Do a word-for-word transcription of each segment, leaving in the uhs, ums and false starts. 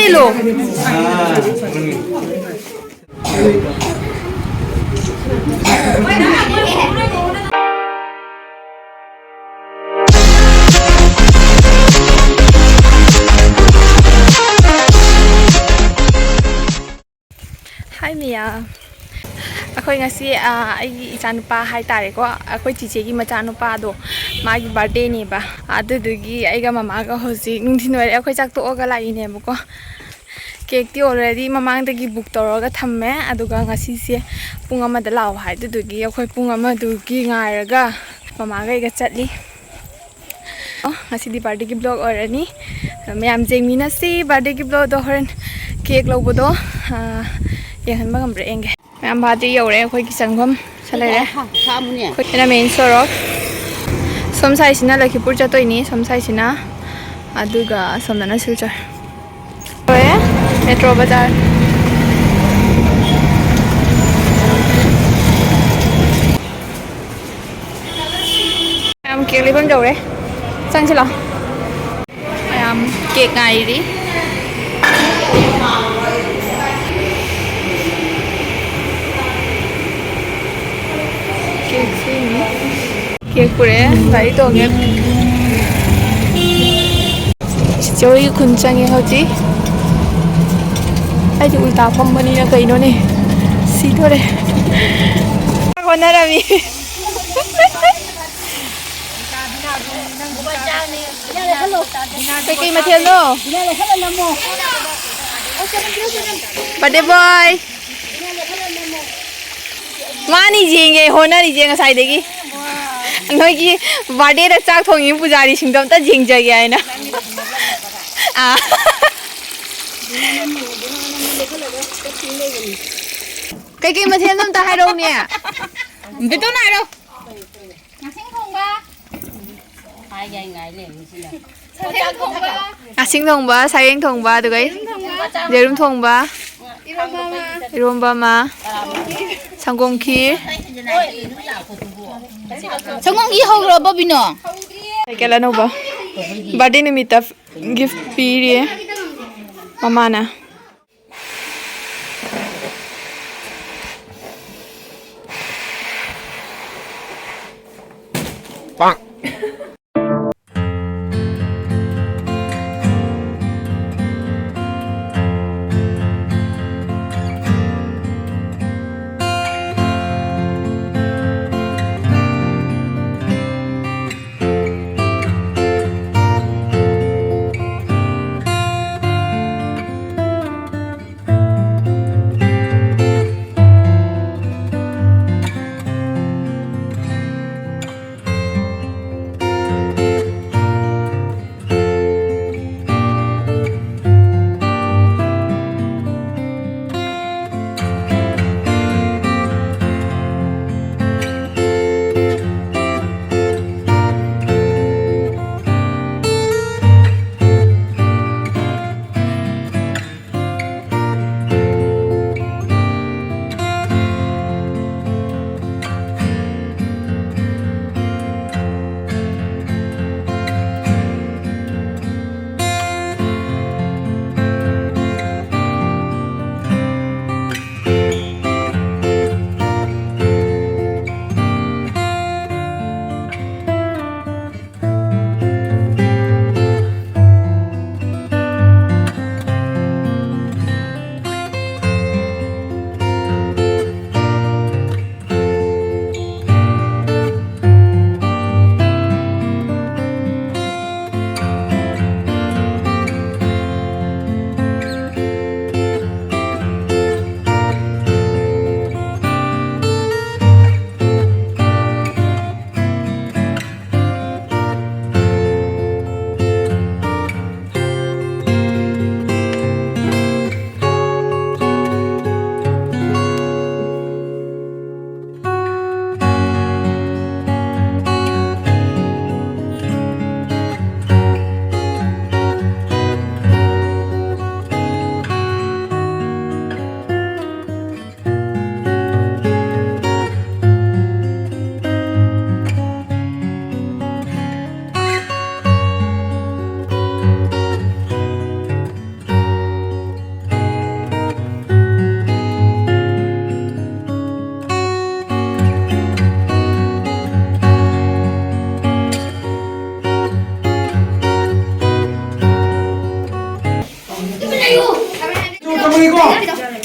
ꯂꯣ꯫ ꯍꯥꯏ ꯃꯤꯌꯥ꯫ ꯑꯩꯈꯣꯏ ꯉꯁꯤ, ꯑ, ꯑꯩꯒꯤ ꯏꯆꯥꯅꯨꯄꯥ ꯍꯥꯏꯇꯥꯔꯦꯀꯣ, ꯑꯩꯈꯣꯏ ꯆꯤꯆꯦꯒꯤ ꯃꯆꯥꯅꯨꯄꯥꯗꯣ, ꯃꯥꯒꯤ ꯕꯥꯔꯗꯦꯅꯦꯕ꯫ ꯑꯗꯨꯗꯨꯒꯤ ꯑꯩꯒ ꯃꯃꯥꯒ ꯍꯧꯖꯤꯛ ꯅꯨꯡꯊꯤꯜ ꯑꯣꯏꯔꯦ, ꯑꯩꯈꯣꯏ ꯆꯥꯛ ꯇꯣꯛꯑꯒ ꯂꯥꯛꯏꯅꯦꯕꯀꯣ꯫ ꯀꯦꯛꯇꯤ already ꯃꯃꯥꯡꯗꯒꯤ book ꯇꯧꯔꯒ ꯊꯝꯃꯦ, ꯑꯗꯨꯒ ꯉꯁꯤꯁꯦ ꯄꯨꯡ ꯑꯃꯗ ꯂꯥꯛꯑꯣ ꯍꯥꯏ꯫ ꯑꯗꯨꯗꯨꯒꯤ ꯑꯩꯈꯣꯏ ꯄꯨꯡ ꯑꯃꯗꯨꯒꯤ ꯉꯥꯏꯔꯒ ꯃꯃꯥꯒ ꯑꯩꯒ ꯆꯠꯂꯤ꯫ ꯑꯣ, ꯉꯁꯤꯗꯤ ꯕꯥꯔꯗꯦꯒꯤ vlog ꯑꯣꯏꯔꯅꯤ꯫ ꯃꯌꯥꯝ ꯌꯦꯡꯃꯤꯟꯅꯁꯤ ꯕꯥꯔꯗꯦꯒꯤ vlogꯗꯣ꯫ ꯍꯣꯔꯦꯟ ꯀꯦꯛ ꯂꯧꯕꯗꯣ, ꯑ, ꯌꯦꯡꯍꯟꯕ ꯉꯝꯕ꯭ꯔꯥ ꯌꯦꯡꯒꯦ꯫ ꯃꯌꯥꯝ, ꯕꯥꯔꯗꯦ ꯌꯧꯔꯦ ꯑꯩꯈꯣꯏꯒꯤ ꯆꯪꯐꯝ꯫ ꯁꯤ ꯂꯩꯔꯦ꯫ ꯈꯥꯛꯑꯝꯃꯨꯅꯦ꯫ ꯑꯩꯈꯣꯏꯅ main ꯁꯣꯔꯣꯛ꯫ ꯁꯣꯝ ꯁꯥꯏꯁꯤꯅ ꯂꯈꯤꯄꯨꯔ ꯆꯠꯇꯣꯏꯅꯤ, ꯁꯣꯝ ꯁꯥꯏꯁꯤꯅ, ꯑꯗꯨꯒ ꯑꯁꯣꯝꯗꯅ ꯁꯤꯜꯆꯔ꯫ ꯂꯣꯏꯔꯦ, ꯃꯦꯇ꯭ꯔꯣ ꯕꯖꯥꯔ꯫ ꯃꯌꯥꯝ, ꯀꯦꯛ ꯂꯩꯐꯝ ꯌꯧꯔꯦ, ꯆꯪꯁꯤ ꯂꯥꯛꯑꯣ꯫ ꯃꯌꯥꯝ, ꯀꯦꯛ ꯉꯥꯏꯔꯤ꯫ ꯀꯦꯛ ꯁꯦꯝꯃꯤ꯫ ꯀꯦꯛ ꯄꯨꯔꯛꯑꯦ, ꯒꯥꯔꯤ ꯇꯣꯡꯉꯦ꯫ ꯆꯤꯆꯦ ꯍꯣꯏꯒꯤ ꯈꯨꯟ ꯆꯪꯉꯦ ꯍꯧꯖꯤꯛ꯫ ꯑꯩꯗꯤ ꯎꯜꯇꯥ ꯐꯝꯕꯅꯤꯅ ꯀꯩꯅꯣꯅꯦ, ꯁꯤꯗꯣꯔꯦ꯫ ꯍꯣꯠꯅꯔꯝꯃꯤ꯫ ꯀꯩꯀꯩ ꯃꯊꯦꯜꯅꯣ? ꯕꯥꯔꯗꯦ ꯕꯣꯏ꯫ ꯃꯥꯅꯤ ꯌꯦꯡꯉꯦ, ꯍꯣꯠꯅꯔꯤꯁꯦ ꯉꯁꯥꯏꯗꯒꯤ꯫ ꯅꯣꯏꯒꯤ ꯕꯥꯔꯗꯦꯗ ꯆꯥꯛ ꯊꯣꯡꯉꯤ ꯄꯨꯖꯥꯔꯤꯁꯤꯡꯗꯣ ꯑꯝꯇ ꯌꯦꯡꯖꯒꯦ ꯍꯥꯏꯅ꯫ ꯑꯥ꯫ ꯀꯩꯀꯩ ꯃꯊꯦꯜꯅꯣ ꯑꯝꯇ ꯍꯥꯏꯔꯛꯎꯅꯦ꯫ ꯕꯦꯇꯣꯟ ꯍꯥꯏꯔꯣ꯫ ꯉꯥꯁꯤꯡ ꯊꯣꯡꯕ꯫ ꯍꯥꯏ ꯉꯥꯏ ꯉꯥꯏ ꯂꯩꯔꯝꯃꯤꯁꯤꯅ꯫ ꯁꯔꯦꯡ ꯊꯣꯡꯕ꯫ ꯉꯥꯁꯤꯡ ꯊꯣꯡꯕ, ꯁꯔꯦꯡ ꯊꯣꯡꯕ, ꯑꯗꯨꯒ ꯌꯦꯔꯨꯝ ꯊꯣꯡꯕ꯫ ꯌꯦꯔꯨꯝ ꯊꯣꯡꯕ꯫ ꯏꯔꯣꯝꯕ ꯑꯃ꯫ ꯏꯔꯣꯝꯕ ꯑꯃ꯫ ꯁꯪꯒꯣꯝ ꯈꯤꯔ꯫ ꯁꯪꯒꯣꯝ ꯈꯤꯔ ꯍꯧꯈ꯭ꯔꯕꯣ ꯕꯤꯅꯣ? ꯁꯥꯏꯀꯜ ꯑꯅꯧꯕ꯫ ꯕꯥꯔꯗꯦ ꯅꯨꯃꯤꯠꯇ gift ꯄꯤꯔꯤꯌꯦ꯫ ꯃꯃꯥꯅ꯫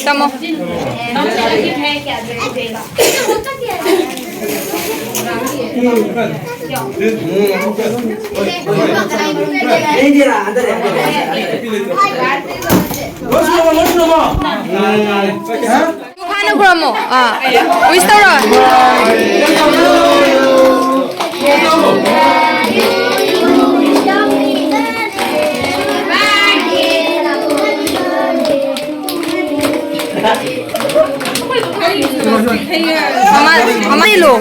ꯇꯝꯃꯣ꯫ ꯐꯥꯅ ꯈꯨꯔꯝꯃꯣ꯫ ꯑꯥ꯫ Wish ꯇꯧꯔꯣ꯫ ꯃꯃꯥ, ꯃꯃꯥ ꯏꯜꯂꯣ꯫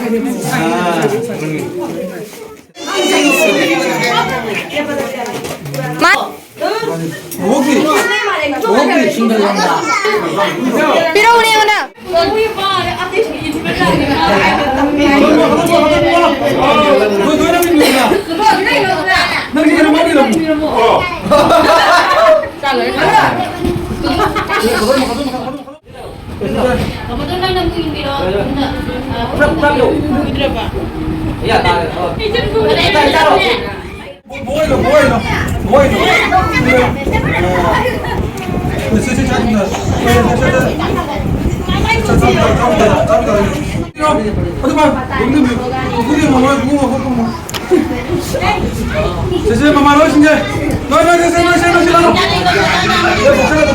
ꯃꯥ-, ꯄꯤꯔꯛꯎꯅꯦ ꯑꯩꯉꯣꯟꯗ꯫ ꯁꯦ, ꯁꯦ, ꯃꯃꯥ ꯂꯣꯏꯁꯤꯡꯁꯦ꯫ ꯂꯣꯏ, ꯂꯣꯏ, ꯂꯣꯏ, ꯂꯣꯏ, ꯂꯣꯏ, ꯂꯣꯏ, ꯂꯣꯏ꯫ ꯂꯣꯏ, ꯂꯣꯏ,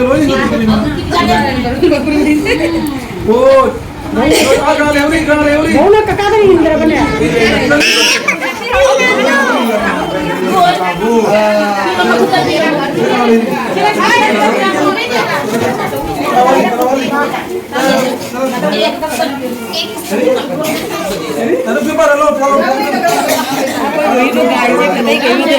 ꯂꯣꯏ, ꯂꯣꯏ꯫ ꯃꯧꯅ ꯀꯀꯥꯗ ꯏꯟꯗ꯭ꯔꯕꯅꯦ꯫ Thank you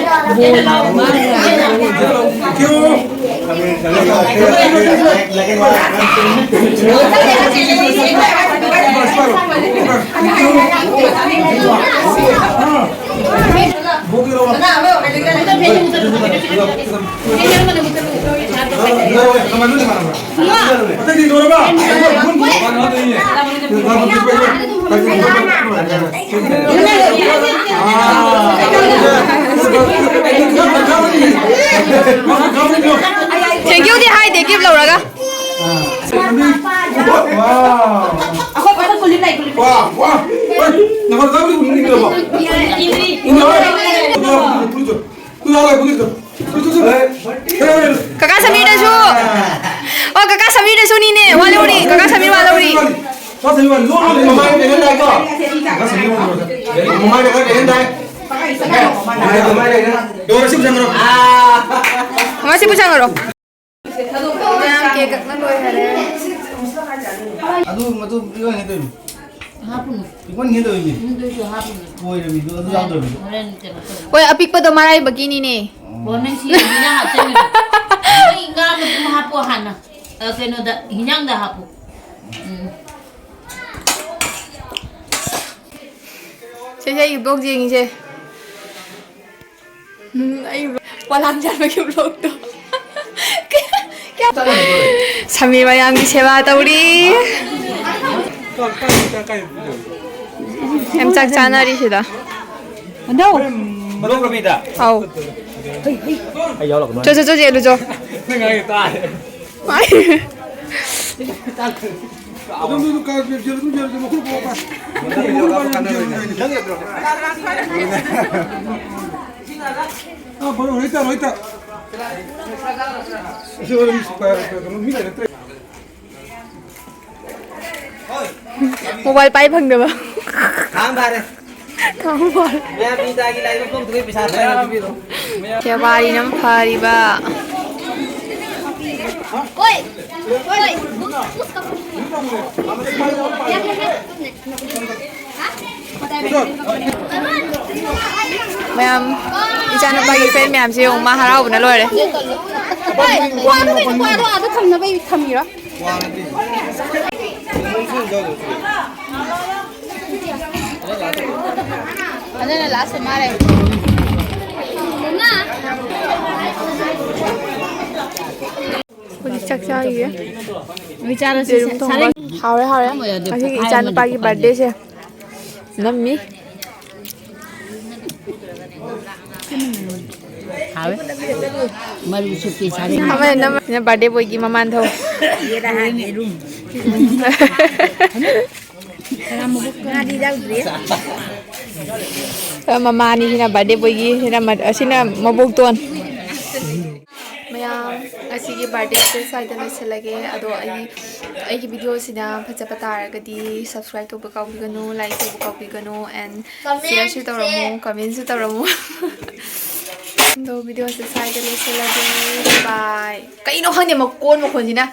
ꯗꯤ ꯍꯥꯏꯗꯦ, gift ꯂꯧꯔꯒ꯫ ꯑꯩꯈꯣꯏ ꯄꯥꯈꯪ ꯀꯨꯂꯤ ꯂꯩ, ꯀꯨꯂꯤ꯫ ꯋꯥ, ꯋꯥ꯫ ꯍꯣꯏ, ꯅꯈꯣꯏ ꯆꯥꯕꯗꯤ ꯀꯨꯂꯤ ꯅꯤꯡꯗ꯭ꯔꯕꯣ? ꯏꯅꯦ ꯍꯣꯏ꯫ ꯀꯨꯂꯤ ꯆꯣ꯫ ꯀꯨꯂꯤ ꯆꯣ꯫ ꯀꯨꯂꯤ ꯆꯣ꯫ ꯀꯨꯂꯤ ꯆꯣ꯫ ꯀꯀꯥ ꯁꯃꯤꯔꯗꯁꯨ꯫ ꯑꯣ, ꯀꯀꯥ ꯁꯃꯤꯔꯗꯁꯨꯅꯤꯅꯦ꯫ ꯋꯥ ꯂꯧꯔꯤ꯫ ꯀꯀꯥ ꯁꯃꯤꯔ ꯋꯥ ꯂꯧꯔꯤ꯫ ꯀꯀꯥ ꯁꯃꯤꯔ ꯋꯥ ꯂꯧꯔꯤ꯫ ꯃꯃꯥꯏꯗ ꯀꯩꯅꯣ ꯇꯥꯏꯀꯣ? ꯀꯀꯥ ꯁꯃꯤꯔ ꯋꯥ ꯂꯧꯔꯤ꯫ ꯃꯃꯥꯏꯗ ꯈꯔ ꯀꯩꯅꯣ ꯇꯥꯏ? ꯃꯃꯥꯏꯗ ꯀꯩꯅꯣ? ꯗꯣꯔ ꯁꯤ ꯄꯨꯁꯟꯈ꯭ꯔꯣ꯫ ꯑꯥ꯫ ꯃꯃꯥ ꯁꯤ ꯄꯨꯁꯟꯈ꯭ꯔꯣ꯫ ꯃꯌꯥꯝ cake ꯀꯛꯅ ꯂꯣꯏꯈꯔꯦ꯫ ꯑꯗꯨ ꯃꯇꯨꯡ ꯄꯤꯔꯣꯏ ꯍꯥꯏꯗꯣꯏꯅꯤ꯫ ꯍꯥꯞꯄꯨꯅꯨ꯫ ꯄꯤꯛꯃꯟꯒꯦ ꯇꯧꯔꯤꯅꯦ꯫ ꯎꯝ, ꯑꯗꯨꯏꯁꯨ ꯍꯥꯞꯄꯨꯅꯨ꯫ ꯀꯣꯏꯔꯕꯤꯗꯣ ꯑꯗꯨ ꯌꯥꯎꯗ꯭ꯔꯕꯤꯗꯣ꯫ ꯍꯣꯔꯦꯟ ꯀꯩꯅꯣ ꯇꯧꯔꯣ꯫ ꯍꯣꯏ, ꯑꯄꯤꯛꯄꯗꯣ ꯃꯔꯥꯏꯕꯛꯀꯤꯅꯤꯅꯦ꯫ ꯑꯣ, ꯅꯪ ꯁꯤ ꯍꯤꯟꯖꯥꯡ ꯍꯥꯞꯆꯤꯟꯒꯅꯨ꯫ ꯅꯣꯏ ꯉꯥ ꯃꯇꯨꯝ ꯍꯥꯞꯄꯣ ꯍꯥꯟꯅ꯫ ꯑ, ꯀꯩꯅꯣꯗ, ꯍꯤꯟꯖꯥꯡꯗ ꯍꯥꯞꯄꯣ꯫ ꯎꯝ꯫ ꯁꯦ, ꯁꯦ, ꯑꯩꯒꯤ vlog ꯌꯦꯡꯉꯤꯁꯦ꯫ ꯎꯝ, ꯑꯩ ꯄꯣꯂꯥꯡ ꯆꯥꯕꯒꯤ vlogꯇꯣ꯫ ꯁꯃꯤꯔ ꯃꯌꯥꯝꯒꯤ ꯁꯦꯕꯥ ꯇꯧꯔꯤ꯫ ꯌꯥꯝ ꯆꯥꯛ ꯆꯥꯅꯔꯤ ꯁꯤꯗ꯫ ꯃꯗꯧ꯫ ꯃꯗꯧ ꯔꯕꯤꯗ꯫ ꯑꯧ꯫ ꯑꯩ ꯌꯥꯎꯔꯛꯀꯅꯨ꯫ ꯆꯣ, ꯆꯣ, ꯆꯣ, ꯆꯦꯜꯂꯨ ꯆꯣ꯫ ꯅꯪ ꯍꯥꯏꯒꯦ ꯇꯥꯔꯦ꯫ ꯑꯗꯨꯝ, ꯑꯗꯨꯝ, ꯑꯗꯨꯝ, ꯀꯥ-, ꯀꯥ-, ꯀꯥ-, ꯑꯗꯨꯝ, ꯑꯗꯨꯝ, ꯑꯗꯨꯝ, ꯃꯈꯨꯠ ꯄꯣꯛꯑꯣ, ꯄꯥ꯫ ꯅꯪ ꯌꯥꯗ꯭ꯔꯣ? ꯑꯥ, ꯕꯔꯣ, ꯍꯣꯏ ꯇꯥ, ꯍꯣꯏ ꯇꯥ꯫ ꯑꯁꯤ ꯑꯣꯏꯔꯝ-, ꯀꯩꯅꯣ, ꯃꯤ ꯂꯩꯔꯛꯇ꯭ꯔꯦ꯫ Mobile ꯄꯥꯏ ꯐꯪꯗꯕ꯫ ꯈꯥꯡ ꯇꯥꯔꯦ꯫ ꯈꯥꯡ ꯐꯔꯦ꯫ ꯃꯌꯥꯝ ꯃꯤ ꯇꯥꯒꯤ ꯂꯥꯏ ꯃꯐꯝꯗꯨꯒꯤ ꯄꯩꯁꯥ ꯇꯥꯔꯦ꯫ ꯁꯦꯕꯥꯔꯤꯅ ꯐꯔꯤꯕ꯫ ꯃꯌꯥꯝ ꯏꯆꯥꯅꯨꯄꯥꯒꯤ ꯐ꯭ꯔꯦꯟ ꯃꯌꯥꯝꯁꯦ ꯌꯦꯡꯉꯨ, ꯃꯥ ꯍꯔꯥꯎꯕꯅ ꯂꯣꯏꯔꯦ꯫ ꯍꯧꯖꯤꯛ ꯆꯥꯛ ꯆꯥꯈꯤꯒꯦ꯫ ꯌꯦꯔꯨꯝ ꯊꯣꯡꯕ꯫ ꯍꯥꯎꯔꯦ, ꯍꯥꯎꯔꯦ꯫ ꯉꯁꯤꯒꯤ ꯏꯆꯥꯅꯨꯄꯥꯒꯤ ꯕꯥꯔꯗꯦꯁꯦ ꯅꯝꯃꯤ꯫ ꯍꯥꯎꯋꯦ꯫ ꯃꯔꯨ ꯁꯨꯞꯄꯤ ꯁꯥꯔꯦ꯫ ꯑꯃꯅ ꯅꯝꯃꯅꯤꯅ ꯕꯥꯔꯗꯦ ꯕꯣꯏꯒꯤ ꯃꯃꯥꯟ ꯊꯧ꯫ ꯃꯃꯥ ꯑꯅꯤꯁꯤꯅ ꯕꯥꯔꯗꯦ ꯕꯣꯏꯒꯤ, ꯁꯤꯅ ꯃ-, ꯑꯁꯤꯅ ꯃꯕꯣꯛꯇꯣꯟ꯫ ꯃꯌꯥꯝ, ꯉꯁꯤꯒꯤ ꯕꯥꯔꯗꯦꯁꯦ ꯁ꯭ꯋꯥꯏꯗ ꯂꯣꯏꯁꯤꯜꯂꯒꯦ꯫ ꯑꯗꯣ ꯑꯩ, ꯑꯩꯒꯤ ꯚꯤꯗꯤꯑꯣꯁꯤꯅ ꯐꯖꯕ ꯇꯥꯔꯒꯗꯤ subscribe ꯇꯧꯕ ꯀꯥꯎꯕꯤꯒꯅꯨ, like ꯇꯧꯕ ꯀꯥꯎꯕꯤꯒꯅꯨ, and shareꯁꯨ ꯇꯧꯔꯝꯃꯨ, commentꯁꯨ ꯇꯧꯔꯝꯃꯨ꯫ ꯑꯗꯣ ꯚꯤꯗꯤꯑꯣꯁꯦ ꯁ꯭ꯋꯥꯏꯗ ꯂꯣꯏꯁꯤꯜꯂꯒꯦ꯫ Bye꯫ ꯀꯩꯅꯣ ꯈꯪꯗꯦ ꯃꯀꯣꯟ ꯃꯈꯣꯟꯁꯤꯅ꯫